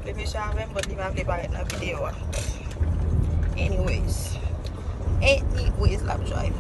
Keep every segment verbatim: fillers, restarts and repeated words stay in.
Vle mesye avè m, but li pa vle parèt nan videyo a. Anyways. Anyways, l ap drive.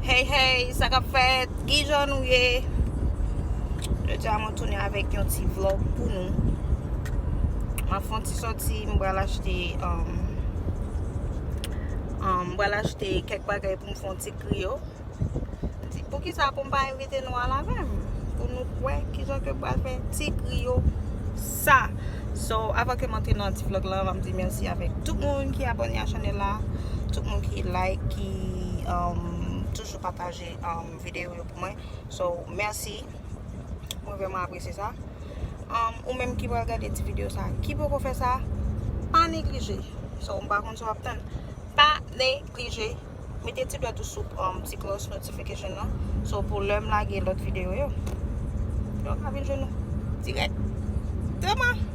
Hey, hey, sa k ap fèt? Kijan nou ye? Jodi a mwen tounen avèk yon ti vlog pou nou. M ap fè yon ti sòti, m pral achte, um, um, m pral achte kèk bagay pou m fè yon ti griyo. M di, poukisa pou m pa envite nou al avè m? Pou nou wè kijan ke m pral fè ti griyo sa. So, avan ke m antre nan ti vlog la, m ap di mèsi avèk tout moun ki abòne a chanèl la, tout moun ki like, ki, um, toujou pataje, um, videyo yo pou mwen. So, mèsi. Mwen vrèman apresye sa. Um, ou menm ki pral gade ti videyo sa, ki poko fè sa, pa neglije. So, m pa konn sa w ap tann. Pa neglije. Mete ti dwèt ou sou, um, ti close notification nan. So, pou lè m lage lòt videyo yo, yo ka vin jwenn nou dirèkteman.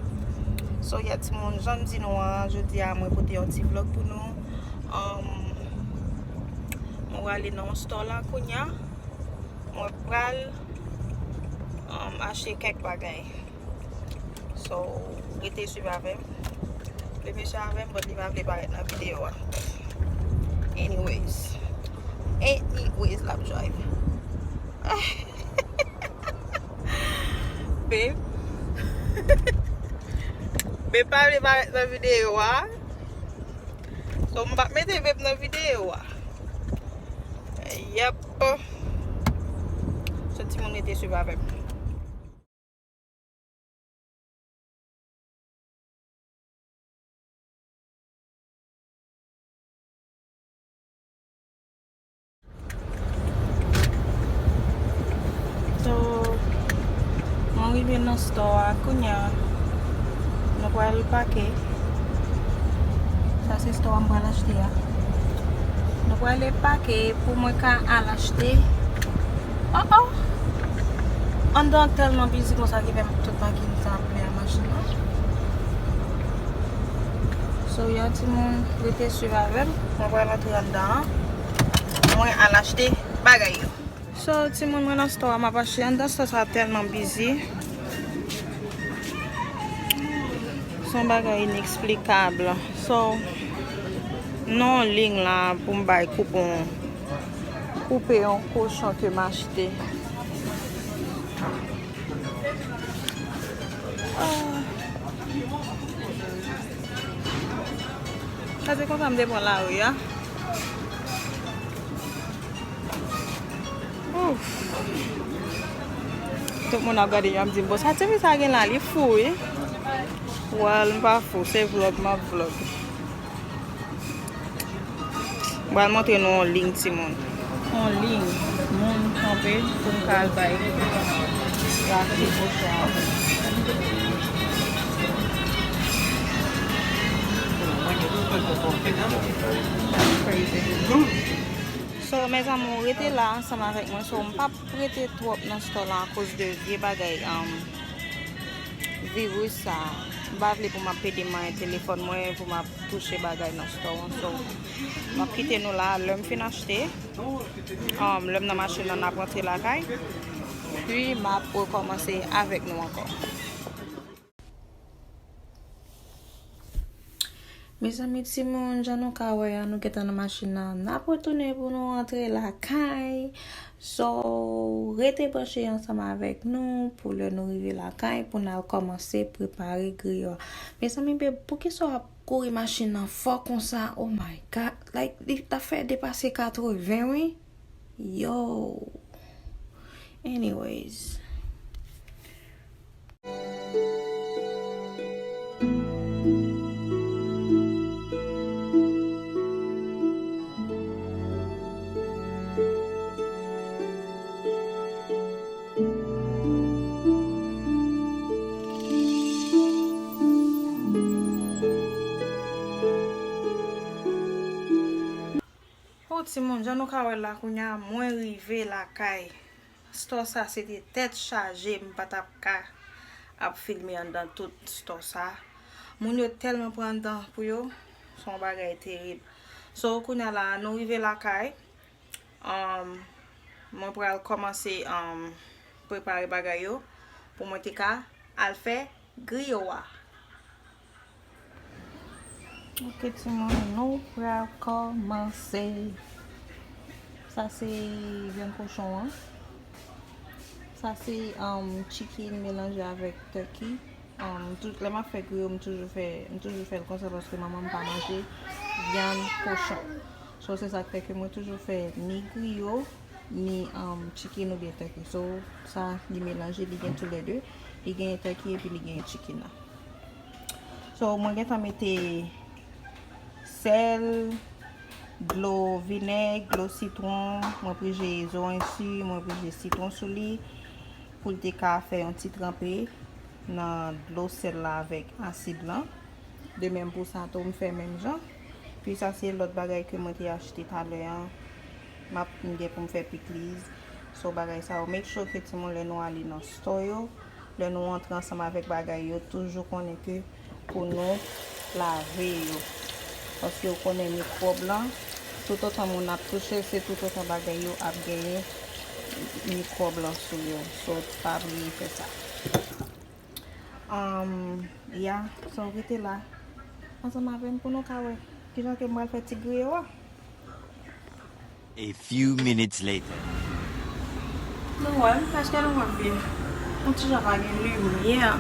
So, yeah, timoun, jan m di nou an, jodi a, mwen pote yon ti vlog pou nou. Um, mwen prale nan yon store la kounye a. Mwen pral, um, achte kèk bagay. So, rete swiv avè m. Vle mesye avè m, but li pa vle parèt nan videyo a. Anyways. Anyways, l ap drive. Babe. Babe pa vle parèt nan videyo a. So, m p ap mete babe nan videyo a. Yep. So, timoun, rete swiv avè m. So, mwen rive nan store a kounye a. Nou pral pake. Sa se store a m pral achte a. Nou prale pake pou mwen ka al achte. Oh, oh! Anndan an tèlman bizi konsa ki fè m tout pake m sa ap plen a machin nan. So, yeah, timoun, rete swiv avè m. Mwen pral antre anndan an. Mwen al achte bagay yo. So, timoun, mwen nan store a, m ap achte. Anndan store sa tèlman bizi. Se yon bagay ineksplikab. So, nan yon liy la pou m bay koupon, koupe yon kochon ke m achte. Ah. Sa se konsa m te pran lari a. Ouf. Tout moun ap gade m, y ap di m, "Bon, sa tifi sa gen la, li fou, wi." Well, m pa fou, se vlog, m ap vlog. M pral montre nou yon liy, timoun. Yon liy moun kanpe pou m ka al bay rache kochon an. Crazy. So, mes amours, rete la ansanm avèk mwen. So, m p ap rete twòp nan store la akoz de vye bagay, um, viris sa. M pa vle pou m ap pede manyen telefòn mwen, pou m ap touche bagay nan store an. So, m ap kite nou la, lè m fin achte, um, lè m nan machin nan, n ap rantre lakay. Pi m ap rekòmanse avèk nou ankò. Mezanmi, timoun, jan nou ka wè a, nou gentan nan machin nan. N ap retounen pou nou antre lakay. So, rete branche ansanm avèk nou pou lè nou rive lakay, pou n al kòmanse prepare griyo a. Mezanmi, babe, poukisa w ap kouri machin nan fò konsa? Oh my God. Like, li ta fè depase katreven, wi. Yo. Anyways. O timoun, jan nou ka wè la kounye a, mwen rive lakay. Store sa se te tèt chaje, m pa t ap ka ap filme anndan tout store sa. Moun yo tèlman pran anndan pou yo, se yon bagay terib. So, kounye a la, nou rive lakay. Um, Mwen pral kòmanse, um, prepare bagay yo pou mwen te ka al fè griyo a. Ok, timoun, nou pral kòmanse. Sa se vyann kochon an. Sa se, um, chicken melanje avèk turkey. Um, tou, lè m ap fè griyo, m toujou fè, m toujou fè l konsa paske manman m pa manje vyann kochon. So, se sa k fè ke mwen toujou fè ni griyo, ni, um, chicken oubyen turkey. So, sa, li melanje, li gen toulède. Li gen turkey epi li gen chicken nan. So, mwen gentan mete sèl, dlo vinèg, dlo sitwon, mwen prije zoranj si, mwen prije sitwon sou li pou l te ka fè yon ti tranpe nan dlo sèl la avèk asid lan. De menm pou sa tou, m fè menm jan. Pi sa se lòt bagay ke mwen te achte talè an. M ap, m gen pou m fè pikliz. So bagay sa yo, make sure ke timoun lè nou ale nan store yo, lè nou antre ansanm avèk bagay yo, toujou konnen ke pou nou lave yo. Paske w konnen mikwòb lan, toutotan moun ap touche l, se toutotan bagay yo ap genyen mikwòb lan sou yo. So, pa bliye fè sa. Um, ya, so rete la ansanm avè m pou nou ka wè kijan ke m pral fè ti griyo a. A few minutes later. Nou wè m, èske nou wè m byen? Yon ti jan pa gen limyè.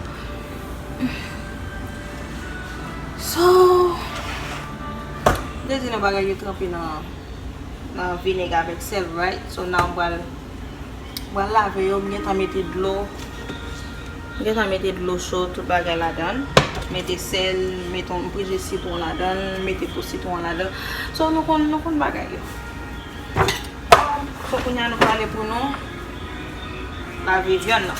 So, m te di nou bagay yo tranpe nan, nan vinèg avèk sèl, right? So, now m pral, m pral lave yo, m gentan mete dlo. M gentan mete dlo cho, tout bagay ladan l. Mete sèl, mete yon prije sitwon ladan l, mete po sitwon ladan l. So, nou konn, nou konn bagay yo. So, kounye a nou prale pou nou lave vyann nan.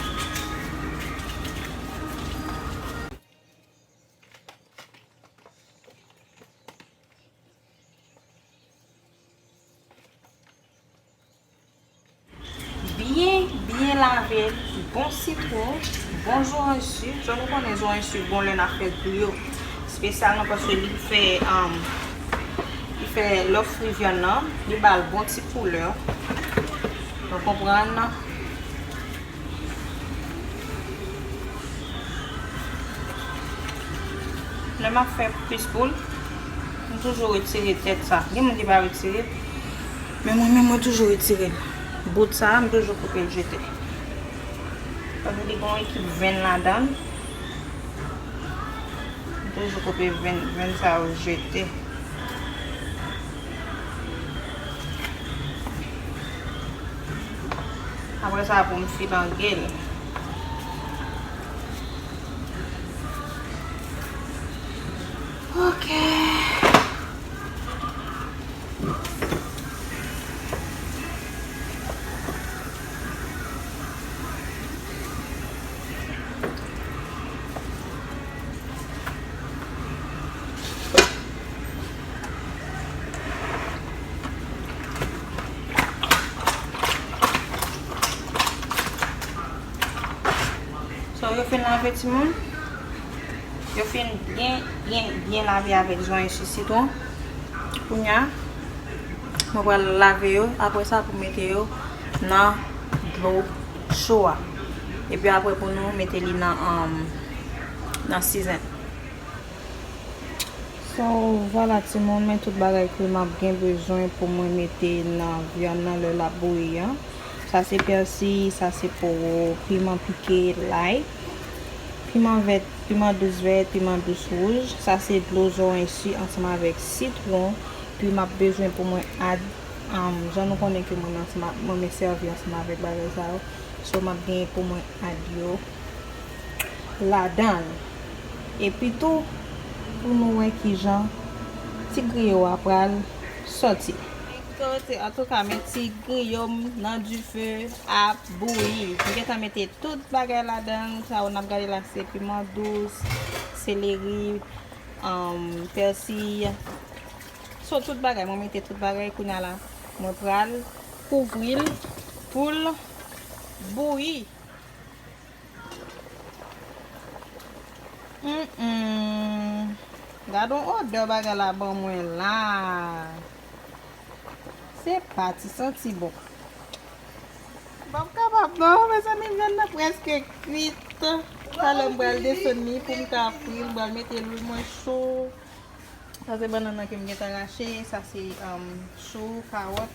Byen, byen lave l, bon sitwon, bon zoranj si. So, nou konnen zoranj si bon lè n ap fè griyo. Espesyalman paske li fè, um, li fè lè w fri vyann nan, li ba l bon ti koulè. Nou konprann? Lè m ap fè plis poul, m toujou retire tèt sa. Gen moun ki pa retire, men mwen menm, mwen toujou retire l. Bout sa, m toujou koupe l jete. Paske li gen yon ekip venn ladan l. M toujou koupe venn, venn sa yo jete. Apre sa, pou m filange l. Ok. So, yo fin lave timoun. Yo fin byen, byen, byen lave avèk zoranj si sitwon. Kounye a, mwen pral lave yo. Apre sa, pou mete yo nan dlo cho a. Epi apre, pou nou mete li nan, um, nan season. So, vwala timoun, men tout bagay ke m ap gen bezwen pou mwen mete nan vyann nan lè l ap bouyi an. Sa se pèsi, sa se powo, piman pike, lay, piman vèt, piman dous vèt, piman dous wouj. Sa se dlo zoranj si ansanm avèk sitwon. Pi m ap bezwen pou mwen add, um, jan nou konnen ke mwen ansanm a-, mwen men sèvi ansanm avèk bagay sa yo. So, m ap genyen pou mwen add yo ladan l. Epi tou, pou nou wè kijan ti griyo a pral sòti. Antouka, men ti griyo m nan dife ap bouyi. M gentan mete tout bagay ladan l. Sa yo n ap gade la, se piman dous, seleri, um, pèsi. So, tout bagay, mwen mete tout bagay. Kounye a la, mwen pral kouvri l pou l bouyi. Mm, mm. Gad yon odè bagay la ban mwen la. Se pa ti santi bon. M p ap kapab non, mezanmi, vyann nan prèske kwit. Talè m pral desann li pou m ka fri l, m pral mete lwil mwen cho. Sa se bannann nan ke m gentan rache, sa se, um, chou, kawòt.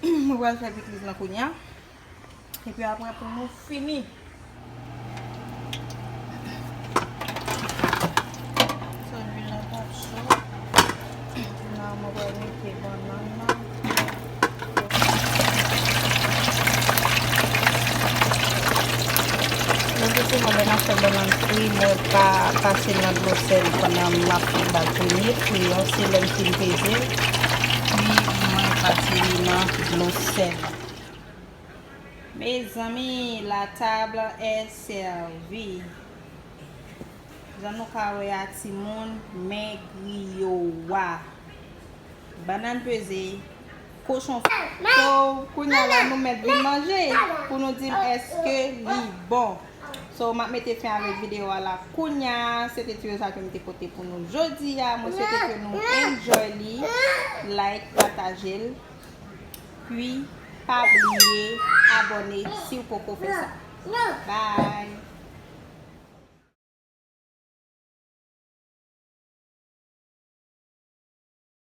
Mwen pral fè pikliz lan kounye a. Epi apre pou nou fini. So, lwil lan t ap cho. Kounye a mwen pral mete bannann nan. Mwen pi souvan lè m ap fè bannann fri, mwen pa pase l nan dlo sèl pandan m ap fè l bat pou li fri an. Se lè m fin peze l, pi mwen pase li nan dlo sèl. Mezanmi, la table est servie. Jan nou ka wè a, timoun, men griyo a. Bannann peze, kochon fri. So, kounye a la, nou mèt vin manje pou nou di m èske li bon. So, m ap mete fen avèk videyo a la kounye a. Se te ti rezilta ke m te pote pou nou jodi a. Mwen swete ke nou enjoy li. Like, pataje l. Pi, pa bliye abòne si w poko fè sa. Bye!